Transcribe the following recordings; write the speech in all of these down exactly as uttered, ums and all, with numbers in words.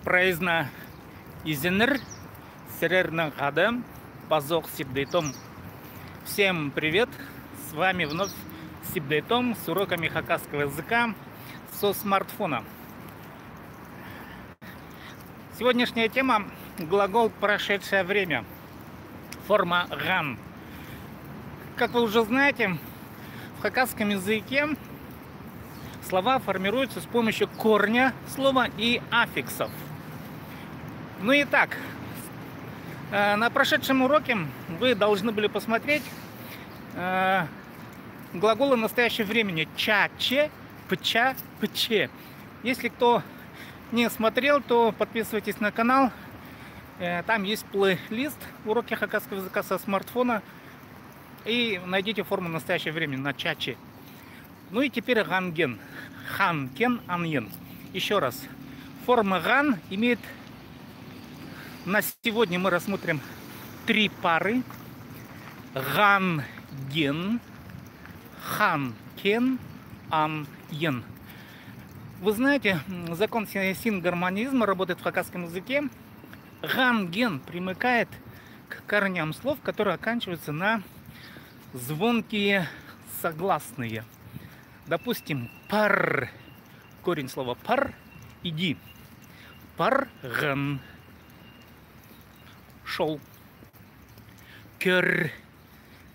Прайзына изеннер, сірернең хада пазох Сибдей Том. Всем привет! С вами вновь Сибдей Том с уроками хакасского языка со смартфона. Сегодняшняя тема — глагол «прошедшее время», форма «ған». Как вы уже знаете, в хакасском языке слова формируются с помощью корня слова и аффиксов. Ну и так, э, на прошедшем уроке вы должны были посмотреть, э, глаголы настоящего времени: чачы, пыча, пычы. Если кто не смотрел, то подписывайтесь на канал. Э, там есть плейлист «Уроки хакасского языка со смартфона». И найдите форму настоящего времени на чачы. Ну и теперь ған ген. Хан кен ан ен. Ещё раз. Форма «ған» имеет, на сегодня мы рассмотрим три пары. Ған ген, хан кен, ан ен. Вы знаете, м, закон си-, сингармонизма работает в хакасском языке. Ған ген примыкает к корням слов, которые оканчиваются на звонкие согласные. Допустим, пар. Корень слова пар — иди. Парған. Шол. Кӧр.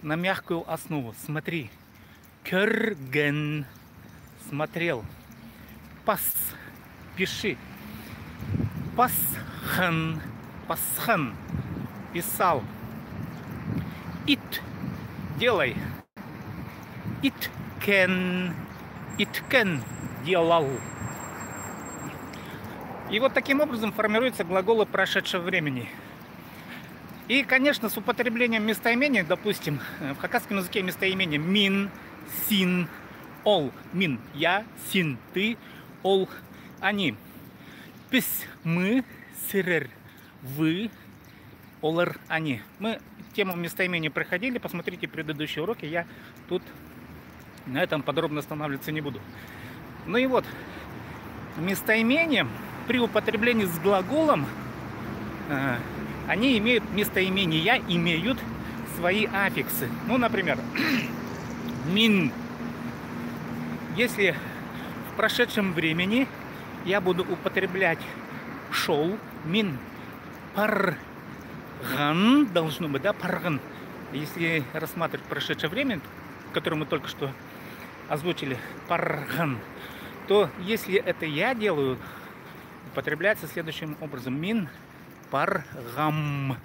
На мягкую основу. Смотри. Кӧрген. Смотрел. Пас. Пиши. Пасхан. Пасхан. Писал. Ит. Делай. Иткен. Иткен. Делал. И вот таким образом формируются глаголы прошедшего времени. И, конечно, с употреблением местоимений, допустим, э, в хакасском языке местоимение мин, син, ол, мин — я, син — ты, ол — они. Піс — мы, сірер — вы, олар — они. Мы тему местоимений проходили, посмотрите предыдущие уроки, я тут на этом подробно останавливаться не буду. Ну и вот, местоимения при употреблении с глаголом, э, они имеют, местоимения имеют свои аффиксы. Ну, например, мин. Если в прошедшем времени я буду употреблять шол, мин пар- ған, должно быть, да, парған. Если рассматривать прошедшее время, которое мы только что озвучили, парған, то если это я делаю, употребляется следующим образом: мин парғам.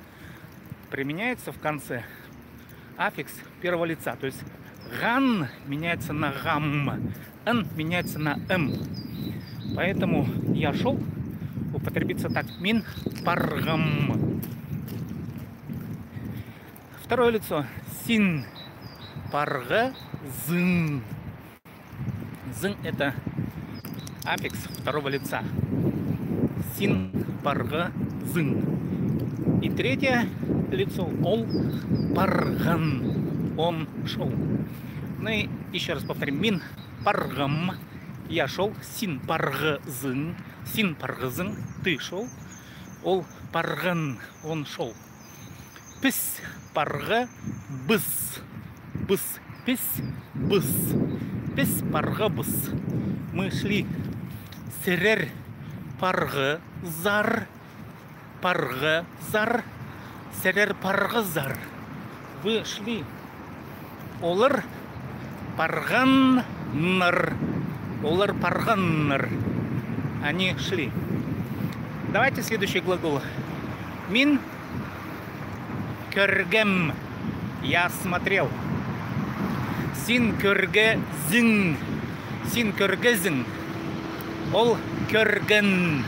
Применяется в конце аффикс первого лица. То есть ған меняется на ғам, н меняется на м. Поэтому я шол употребится так: мин парғам. Второе лицо. Син парғазың. Зың — это аффикс второго лица. Син парғазың. И третье лицо. Ол парған. Он шол. Ну и ещё раз повторим. Мин парғам. Я шол. Син парғазың. Син парғазың. Ты шол. Ол парған. Он шол. Піс парғабыс. Быс. Піс. Быс. Піс парғабыс. Мы шли. Сірер парғазар. Парғазар. Сірер парғазар. Вы шли. Олар парғаннар. Олар парғаннар. Они шли. Давайте следующий глагол. Мин кӧргем. Я смотрел. Син кӧргезің. Син кӧргезің. Ол кӧрген.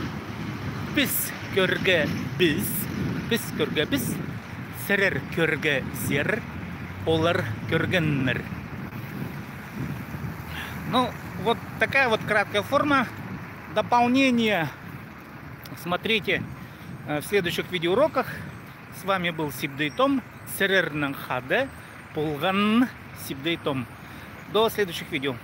Піс кӧргебіс. Піс кӧргебіс. Сірер кӧргезер. Олар кӧргеннер. Ну, вот такая вот краткая форма. Дополнение смотрите, э, в следующих видеоуроках. С вами был Сибдей Том. Сірернең хада полған Сибдей Том. До следующих видео.